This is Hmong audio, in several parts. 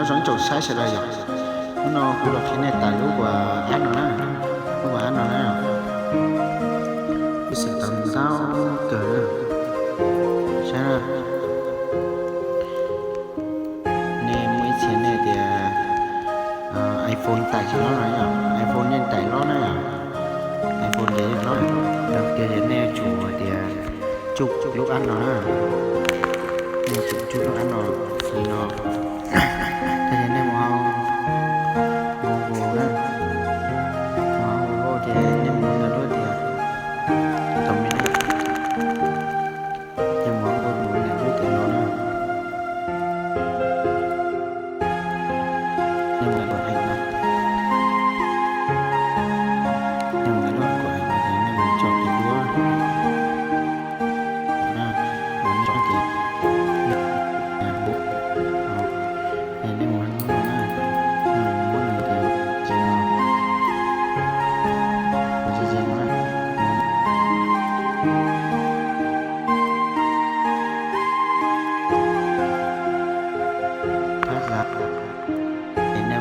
Zoo ib tsoom saib sawv daws yom, hnub no kuv los qhia nej tải lub uas app no na, lub uas app no na. Kuv xav tau ntau kawg na, saib na. Nej muaj ib txhia nej tias iPhone tải tsis lob no yom, iPhone yeej tải lob na yom, iPhone ces yeej lob. Yog tias nej yuav tsum hais tias tsuj lub app no na, nej yuav tsum tsuj lub app no li no. Ces nej mus hauv Google na, mus hauv Google ces nej mus ntawm lub tias, tau me, nej mus hauv Google ntawm lub tias no na. Nej mus ntawm lub heev no, nej mus ntawm lub kom heev no ces nej mus tsom tus duab na, mus tsom ces nej mus hauv no na, nej mus muab nws tias ces no, ces no na. Pab zam, ces nej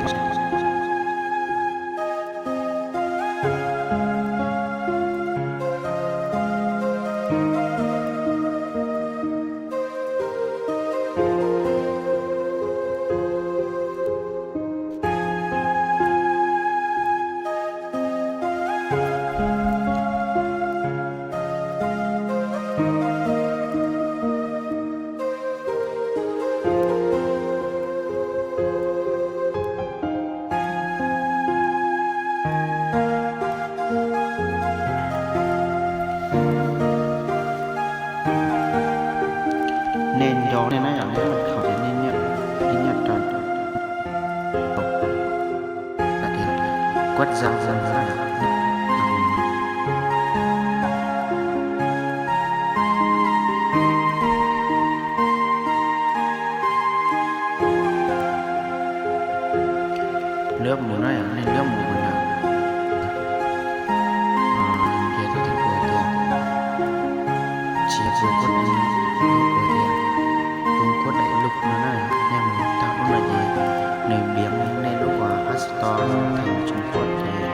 Nej nco nej na yom, nej khaum ces nej nyiam, nej nyiam rau hais tias kuab zam zoo na. Lwb mus na yom, nej lwb mus ua na. Ces thaum twg kuv tias tsis kuv kuab daim lug, kuv tias kuv kuab daim lug no na, nej mus tau lub no ces nws npiav nej lub uas App Store theem Trung Quốc ces no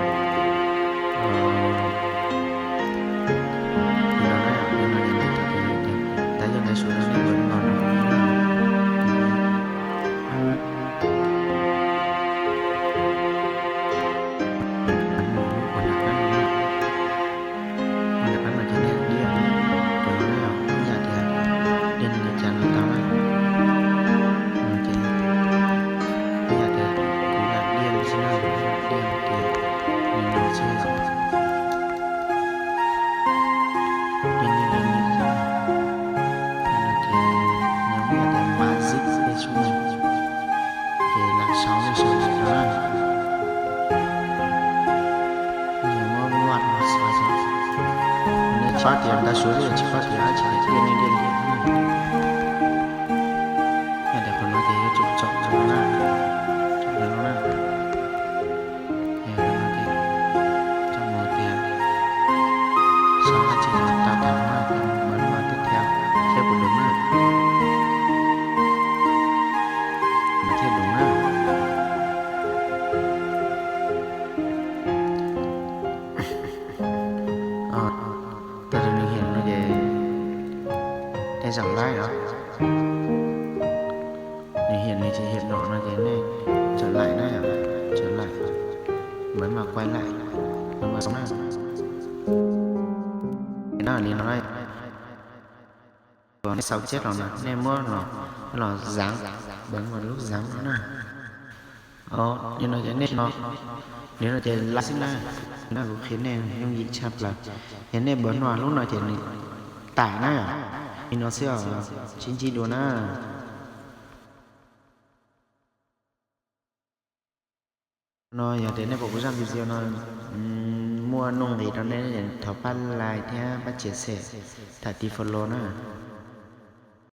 na, no na, tab yog ntawd sub no nej mus no na. Mus lub uas nram qab no na, nram qab no ces nej diaj, tus no na yom, ib yam tias diaj li cas los tau na. Ces ib yam tias kuv lam diaj li xwb na, diaj tias li no xwb yom. Ces nws li no xwb na, ces nws muaj tias Magic Page na, ces lam sau li sau li no na. Nws muaj muaj xav xav, nws tsis paub tias ntawd suav li tsis paub tias dab tsi tias tiaj li li. Yog tias qhov no ces yuav tsum tsom no na, tsom no na. Ces no ces tsom mus tias sau dab tsi los tau tag no na, ces mus npawm no tib tias seb puas dum na, mas thiaj dum na. Tag nws hiam no ces nej zaum laib os. Nws hiam nws tsis hiam no no ces nej zaum laim na, zaum laim, npawm mas quay lại, npawm na. No li no na. Nej xaus tshiab los no nej muab no los zav, npawm mas lub zav no na. Li no ces nej no, li no ces laib xwb na. No kuv qhia nej yooj yim tshaj plaws. Ces nej npawm no lub no ces nws tải na, li no xwb os, sib ntsib dua na. No yog tias nej pom kuv zaj video no muaj nuj nqis rau nej, thov pab like thiab pab chia sẻ, thaum ti follow na.